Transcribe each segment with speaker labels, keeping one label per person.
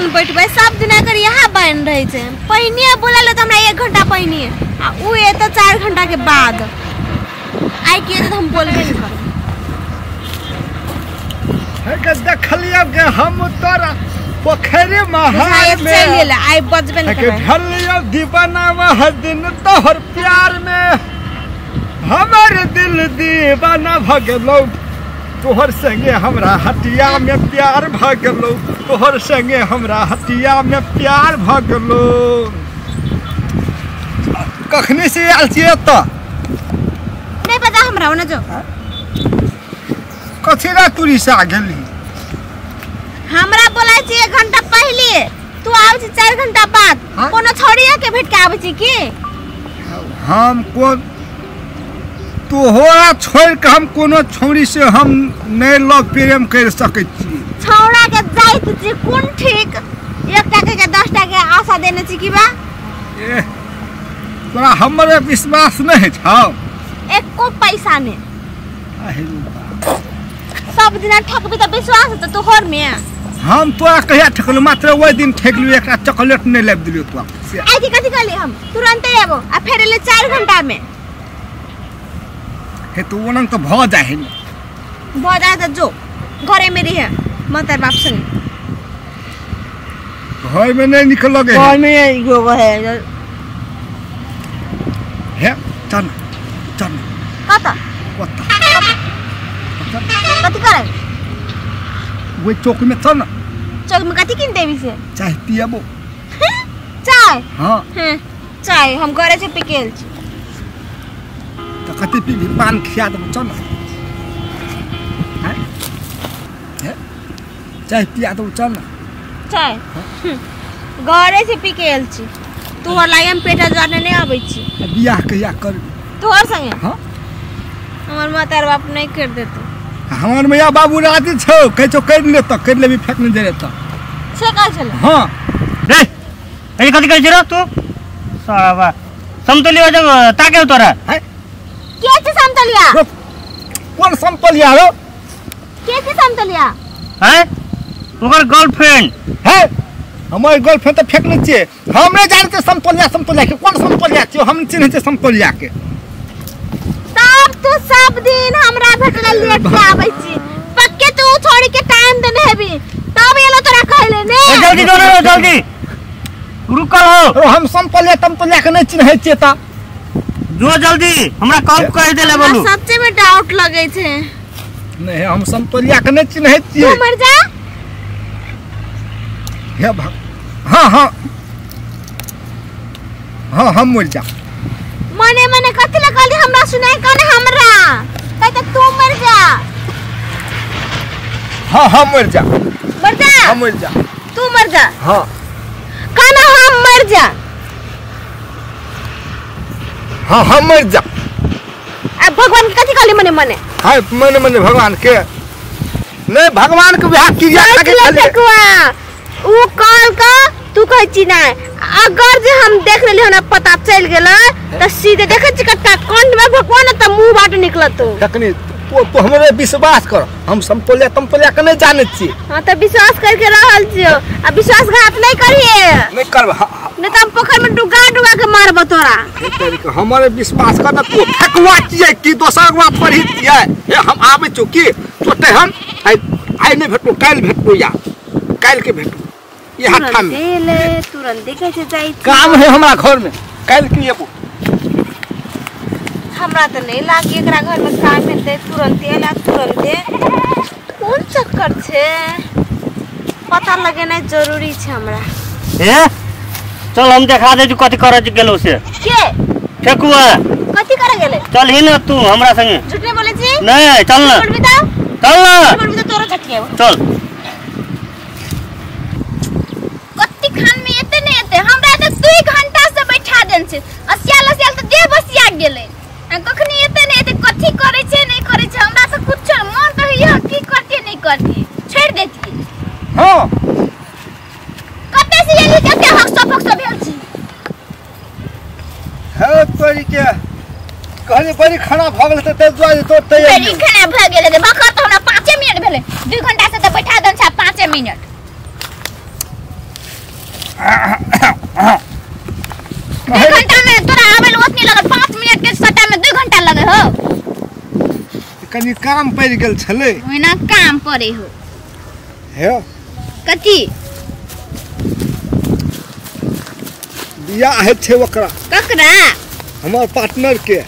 Speaker 1: कखन बैठबै सब दिना कर यहाँ बन रहै छै। पहिने बोलल त हमरा 1 घंटा पहिने आ उ एतऽ 4 घंटा के बाद आइ के त हम बोलबे नहीं करब।
Speaker 2: हे के देखलियो के हम तोरा पोखरि महार में
Speaker 1: चल गेल आइ बजबे नहीं
Speaker 2: के
Speaker 1: करबै।
Speaker 2: ढलियो दीवाना वह दिन तोहर प्यार में हमर दिल दीवाना भ गेलौ तोहर संगे हमरा हटिया में प्यार भ गेलौ तोहर संगे हमरा हटिया में प्यार भ गेलौ। कखनी से आयल छियै एतऽ?
Speaker 1: नहीं पता हमरा ओना जो
Speaker 2: कथी ला तुरी से आ गेली?
Speaker 1: हमरा बोलाय छी 1 घंटा पहिले तू आबै छी 4 घंटा बाद। कोनो छोड़िया के भेट के आबै छी की?
Speaker 2: हम कोन तोहरा छोड़ के हम कोनो छौड़ी से हम नहीं लव प्रेम कर सकै छी।
Speaker 1: छौड़ा के जाइत छी कोन ठीक 1 टाका के 10 टाका के आशा देने छी की बा?
Speaker 2: ए तोरा हमरे विश्वास नहीं छौ?
Speaker 1: एको पैसा नहीं।
Speaker 2: आहे
Speaker 1: सब दिन ठकबी त विश्वास त तोहर में।
Speaker 2: हम तोरा कहिया ठकलु? मात्र ओहि दिन ठकलु एकटा चॉकलेट नहीं लाबि देलियौ तोरा।
Speaker 1: आइ के कथी कहली हम तुरंते आबो आ फेर एले 4 घंटा में।
Speaker 2: हे तो ओनंग तो भ जाय है।
Speaker 1: भ जाय त जो घरे में रही है माता बाप संग।
Speaker 2: घर में नहीं निकल लगे
Speaker 3: घर में एगो है
Speaker 2: हे चल चल
Speaker 1: कत
Speaker 2: कत
Speaker 1: कथी करे
Speaker 2: ओइ चौक में चल न।
Speaker 1: चौक में कथी किन देबी से?
Speaker 2: चाय पियबो।
Speaker 1: चाय?
Speaker 2: हां
Speaker 1: चाय हम घरे से पी के आयल छी।
Speaker 2: त कथी पीबी? पान खिया देबो चल न। हैं चाय पिया देबो चल न।
Speaker 1: चाय घरे से पी के आयल छी। तोहर लागे हम पेटा जाने नहीं आबै छी।
Speaker 2: बियाह कहिया करबी?
Speaker 1: तोहर संगे?
Speaker 2: हां
Speaker 1: हमर माता बाप नहीं कर देतो।
Speaker 2: हमर मैया बाबू राजी छौ कहै छौ कर ले त कर लेबी फेक नहीं दे त
Speaker 1: से कहै छलै।
Speaker 2: हां
Speaker 4: रे ए कथी कहै छी रे तू साला समतोलिया जब ताके तोरा
Speaker 2: हैं
Speaker 1: के छै समतोलिया?
Speaker 2: कोन समतोलिया रो?
Speaker 1: के छै समतोलिया?
Speaker 4: हैं ओकर गर्लफ्रेंड
Speaker 2: है। हमर गर्लफ्रेंड त फेक नहीं छियै। हम नहीं जानते समतोलिया समतोलिया के कोन समतोलिया छियै हम चिन्है छियै समतोलिया के।
Speaker 1: तब तू सब दिन हमरा भेटला लेट के आबै छी पक्के तू छोड़ी के टाइम देने हेबी तब एलो तोरा कहले ने।
Speaker 4: जल्दी जो रे जल्दी रुकल हो।
Speaker 2: हम समतोलिया तमतोलिया के नहीं चिन्है छियै त
Speaker 4: जो जल्दी हमरा कॉल कह देले बोलू।
Speaker 1: सच्चे में डाउट लगै छै।
Speaker 2: नहीं हम समतोलिया के नहीं चिन्है छियै।
Speaker 1: तू मर जा।
Speaker 2: हे भग हां हां हां हम मर जा।
Speaker 1: मने मने कथी ला कहली हमरा सुनाई कने हमरा कहै त तू मर जा।
Speaker 2: हां हम मर जा।
Speaker 1: मर जा
Speaker 2: हम मर जा।
Speaker 1: तू मर जा।
Speaker 2: हां
Speaker 1: कहना हम मर जा।
Speaker 2: हां हम मर जा।
Speaker 1: अब भगवान के कथी कहली मने मने?
Speaker 2: हां मने मने भगवान के नहीं भगवान के बियाह क्रिया खा के खाली
Speaker 1: उ कॉल का तू कहै छी ना अगर जे हम देख लेली हमरा पता चल गेल त सीधे देखै छी कत्ता कंठ में भगवान त मुंह बाट निकलत।
Speaker 2: तखनी तो हमरे विश्वास कर हम समतोलिया तमतोलिया के नहीं जानै छी।
Speaker 1: हां त विश्वास करके रहल छियो आ विश्वासघात नहीं करिए।
Speaker 2: नहीं करब
Speaker 1: नहीं त हम पोखर में डुगा डुगा के मारब तोरा।
Speaker 2: हमरे विश्वास कर न तू ठकवा छियै की दोसर बात पर ही छियै। हे हम आबै छौ की तोते हम आइ आइ नहीं भेटबो काल्हि भेटबो या काल्हि के भेटबो यहाँ ठाम
Speaker 1: तुरंत देखै छै जाइ
Speaker 2: काम है हमरा घर में काल्हि के एबो।
Speaker 1: हमरा त नहीं लागी एकरा घर में काम हेतै तुरंते एला तुरंते कोन चक्कर छै पता लगेनाइ जरूरी छै हमरा।
Speaker 4: ए चल हम देखा दे कथी करे गेलो से।
Speaker 1: के
Speaker 4: ठेकुआ
Speaker 1: कथी करे गेले?
Speaker 4: चल ही न तू हमरा संगे।
Speaker 1: झूठ नहीं बोले छी?
Speaker 4: नहीं चल न
Speaker 1: बोलबी त
Speaker 4: चल न
Speaker 1: बोलबी त तोरो झटके
Speaker 4: चल।
Speaker 5: कत्ती खान में एते नहीं एते हमरा त 2 घंटा से बैठा देन छै असियाल असियाल त देह बसिया गेलै आ कखनी एते नहीं एते कथी करै छै नहीं करै छै हमरा त कुछ मन त होइया की करती नहीं करती छोड़ देती।
Speaker 2: हां
Speaker 5: कते से एली कते हक्सो फक्सो भेल छी।
Speaker 2: हे तोरी के कहली बड़ी खाना भ गेल त दुआरे तो तैयार
Speaker 5: बड़ी खाना भ गेल रे बकर त हमरा 5 मिनट भेलै 2 घंटा से त बैठा देन छै 5 मिनट।
Speaker 2: कनी काम पड़ि गेल छलै।
Speaker 5: ओहिना काम पड़े हो।
Speaker 2: हे
Speaker 5: कथी?
Speaker 2: बियाह है छे ओकरा।
Speaker 5: ककरा?
Speaker 2: हमर पार्टनर के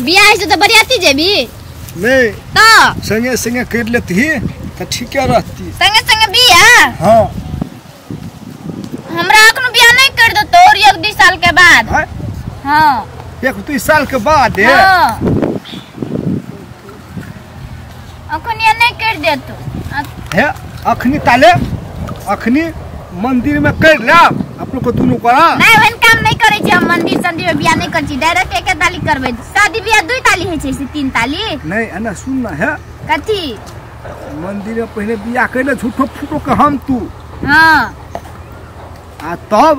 Speaker 5: बियाह है त बरियाती जेबी?
Speaker 2: नहीं
Speaker 5: त
Speaker 2: संगे संगे कर लेती त ठीके रहती।
Speaker 5: संगे संगे बियाह?
Speaker 2: हां।
Speaker 5: हमरा अखनो बियाह नहीं कर देतो और 1-2 साल के बाद। हां
Speaker 2: 1-2 साल के बाद?
Speaker 5: हां अखनी नहीं कर देतो।
Speaker 2: हे अखनी ताले अखनी मंदिर में कर ले अपनो को दुनु करा।
Speaker 5: नहीं ओहन काम नहीं करै छी हम, मंदिर संदिर में बियाह नहीं करै छी, डायरेक्ट एके ताली करबै। शादी बियाह 2 ताली होइ छै से 3 ताली?
Speaker 2: नहीं एना सुन ना है।
Speaker 5: कथी?
Speaker 2: मंदिर में पहले बियाह कर ले झूठो फूटो के हम तू।
Speaker 5: हां
Speaker 2: आ तब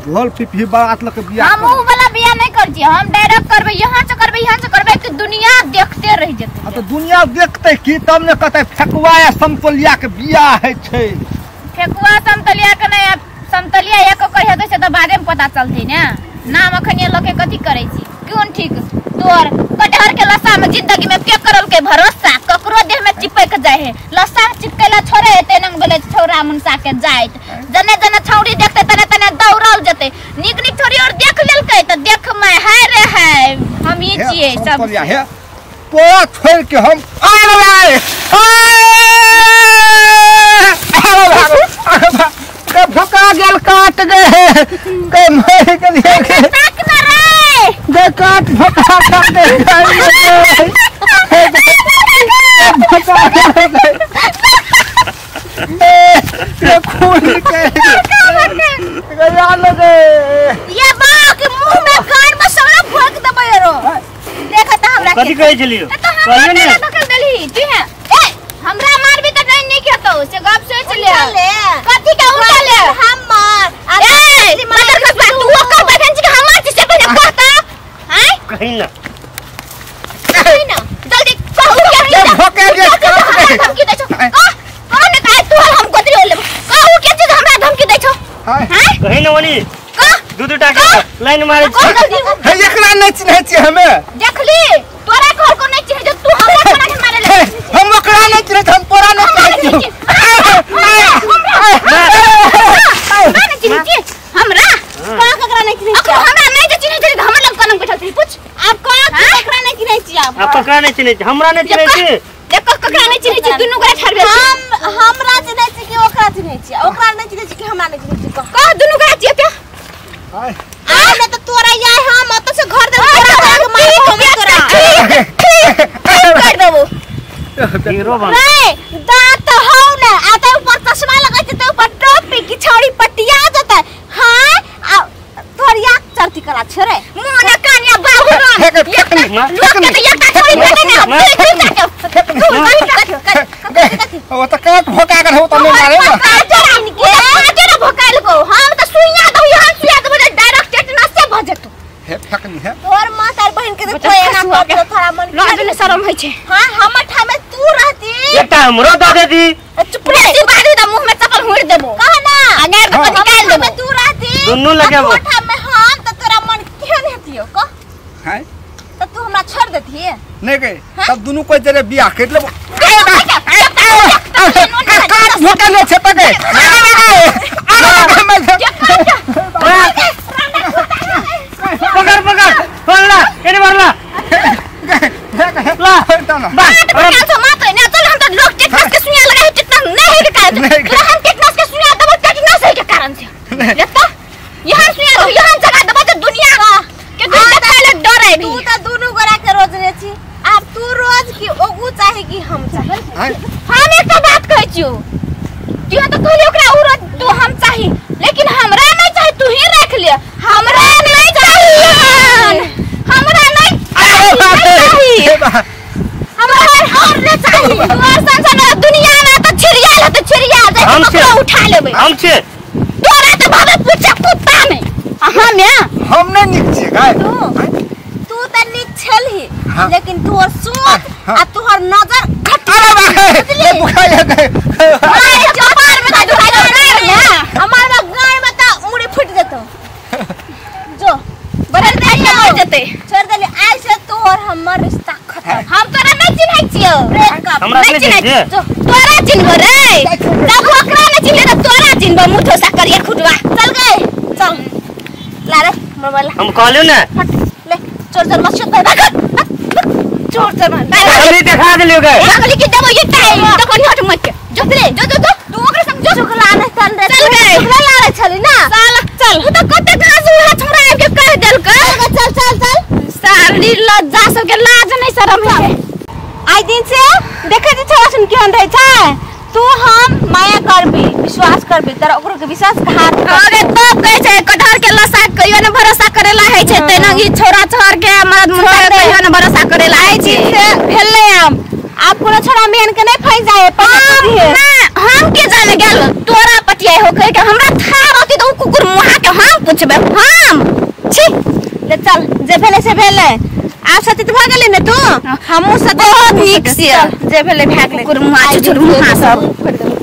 Speaker 2: ढोल पिपही बारात लके बियाह।
Speaker 5: हम उ वाला बियाह नहीं करै छी, हम डायरेक्ट करबै, यहां से करबै, यहां से करबै कि दुनिया देखते रह जेतै।
Speaker 2: हां त दुनिया देखतै की तब ने कहतै फेकुआ या समतोलिया के बियाह है छै।
Speaker 5: फेकुआ समतोलिया के नहीं, समतोलिया एक कहि हेतै से त बादे में पता चलतै ने। नाम अखन लके कथी करै छी? कोन ठीक तोर कटहर के लस्सा में जिंदगी में के करल के भरोसा, ककरो देह में चिपक जाय है। लस्सा चिपकेला छोड़े हेतै नंग बोले छौरा मुनसा के जाइत, जने जने छौरी देखते तने तने दौड़ल जेतै। निक निक छौरी और देख लेलकै त देख मैं है रे है हम ई छियै सब
Speaker 2: है तोरा छोड़ के हम आए के भोका गेल काट गए के मर गेल
Speaker 5: ताक न रे
Speaker 2: गे काट भोका काट गए भोका गए ए खून के गया लगे
Speaker 1: ये बा के मुंह में कान में सगड़ा भोक देबै रो।
Speaker 5: देखत हमरा
Speaker 4: कथी कहै छलियो?
Speaker 5: कहलियो ने धकेल देलही तू है। ए हमरा मारबी त नहीं नहीं खेतौ से गप सोच ले। कथी के उठा ले
Speaker 1: हमर
Speaker 5: ए मदर खसबा तू ओकर बैठन छी हमर छी से पहिले कहता। हां
Speaker 4: कहि ना
Speaker 5: कहि ना जल्दी कहू के
Speaker 2: चीज भोके जे
Speaker 5: धमकी दै छौ। कह कह ने काहे तू हम गोदरी हो लेब। कहू के चीज हमरा धमकी दै छौ?
Speaker 2: हां
Speaker 4: कहि ना वनी
Speaker 5: कह
Speaker 4: दू दू टाका लाइन मारै छी।
Speaker 2: हे एकरा नै चिन्है छी हमे।
Speaker 5: देखली तोरा घर को नै चिन्है जो तू हमरा कोना के मारे ले।
Speaker 2: हम ओकरा नै चिन्है हम तोरा नै चिन्है छी।
Speaker 5: हमरा नै चिन्है छी हमरा
Speaker 1: का ककरा नै चिन्है छी?
Speaker 5: हमरा नै जे चिन्है छी हमर लग कोना बैठल छी पूछ।
Speaker 1: आप का ककरा नै चिन्है छी? आप
Speaker 4: ककरा नै चिन्है छी? हमरा नै चिन्है छी।
Speaker 5: देख ककरा नै चिन्है छी दुनू गोरा ठहरबे छी।
Speaker 1: हम हमरा चिन्है छी कि ओकरा चिन्है छी? ओकरा नै चिन्है छी कि हमरा नै चिन्है छी?
Speaker 5: कह दुनू गोरा छी एते।
Speaker 2: हाय
Speaker 1: आ नै त तोरा याय हम ओत से घर दे तोरा के मार हम तोरा
Speaker 5: कर देबो
Speaker 4: हीरो बन
Speaker 1: रे। दांत हौ ने आ त ऊपर चश्मा लगै छै त ऊपर टोपी की छौड़ी पटिया जतै। हां आ तोरिया चरती करा छै रे
Speaker 5: मुंह न कानिया बाबू राम लोक के त एकटा छौड़ी भेटै ने
Speaker 2: ओ त काट भोका कर हो त नै मारे ना।
Speaker 5: काटे न भोकाइल को हम त सुइया दऊ यहाँ सुइया देबो डायरेक्ट टेटनस से भ जेतो।
Speaker 2: हे फेकनी है
Speaker 1: तोर मां तार बहन के तो एना कर थोड़ा मन
Speaker 5: लाज ने शरम होइ छै।
Speaker 1: हां हमर ठामे तू रहती
Speaker 4: एकटा हमरो द देती।
Speaker 5: चुप रे बाजू त मुंह में चप्पल हुड़ देबो।
Speaker 1: कह ना
Speaker 5: अगर त निकाल देबो।
Speaker 1: तू रहती
Speaker 4: दुन्नू लगेबो
Speaker 1: तोर ठामे हम त तोरा मन केहन हेतियो कह?
Speaker 2: हां
Speaker 1: त तू हमरा छोड़ देती
Speaker 2: नहीं गए तब दुनु कोई जरे बियाह कर लेबो। काट भोका ले छे त गए
Speaker 4: पकड़ पकड़ पकड़ एने मारला ला
Speaker 5: बस काल मात्र ने चल हम त लोग टेटनस के सुइया लगाई टेटनस नहीं है के कारण तोरा हम टेटनस के सुइया देबो टेटनस है के कारण से ले त यहां सुइया दो यहां जगा देबो त दुनिया के तू देखाय ले डर आबी।
Speaker 1: तू त दुनु गोरा के रोज ने छी आब तू रोज की ओगू चाहे कि हम चाहे।
Speaker 5: हम एकटा बात कहै छियौ तू त कहली ओकरा उ रोज तू हम चाही लेकिन हमरा नहीं चाही तू ही रख ले। हमरा नहीं चाही हमरा नहीं चाही हमरा और नहीं चाही। तोर संसन दुनिया में त छिरिया ले त छिरिया जाय ककरो उठा लेबै
Speaker 4: हम छे
Speaker 5: तोरा त भावे पूछे कुत्ता नहीं हम या
Speaker 2: हम नहीं निक छे गाय।
Speaker 1: तू त निक छलही लेकिन तोहर सोच आ तोहर नजर घटिया।
Speaker 2: अरे बुखार गए
Speaker 5: अरे चपार में त दुखाई
Speaker 1: हमार गाय में त मुड़ी फुट जेतो जो
Speaker 5: बदल दे मर जेते
Speaker 1: छोड़ देली। आइ से तोहर हमर रिश्ता खत्म।
Speaker 5: हम तोरा नहीं चिन्है छी। नहीं चिन्है तोरा चिन्हबो रे तब ओकरा नहीं चिन्हले त तोरा चिन्हबो मुठो सा करिया खुटवा चल गए चल ला रे मोबाइल
Speaker 4: हम कहलियो ना
Speaker 1: ले चोर चोर मत भाग चोर चोर मत
Speaker 4: अभी देखा देलियो गए
Speaker 5: अगली के देबो ये टाइम तो कोनी हट मत के जो ले जो जो तू ओकरा संग जो
Speaker 1: चुकला ने चल रे
Speaker 5: चल गए
Speaker 1: चुकला ला रे छली ना
Speaker 5: साला चल उ त कते घास उड़ा छोरा आबि के कह देलकै
Speaker 1: चल चल चल
Speaker 5: साली लज्जा सबके लाज नहीं शरम है
Speaker 1: आई दिन से देखे छी छोरा सुन केहन रहै छै तू हम माया करबी विश्वास करबी तर ओकरो के विश्वास घात
Speaker 5: अरे तब कहै छै कटहर के लसा कहियो ने भरोसा करेला है छै तेना ई छोरा छोर के मर्द मुंडा के कहियो ने भरोसा करेला है
Speaker 1: आई
Speaker 5: छै
Speaker 1: दिन से भेलै हम आप कोनो छोरा मेन के नहीं फंस जाए
Speaker 5: हम के जाने गेल तोरा पटियाई हो कह के हमरा था रहती त उ कुकुर मुहा के हम पूछबे हम
Speaker 1: छी ले चल जे भेलै से भेलै आप सती भऽ गेली ने तू हमहूँ सती
Speaker 5: बहुत नीक से
Speaker 1: जे भेलै भए गेलै
Speaker 5: कुकुर मुहा छुछुर मुहा सब।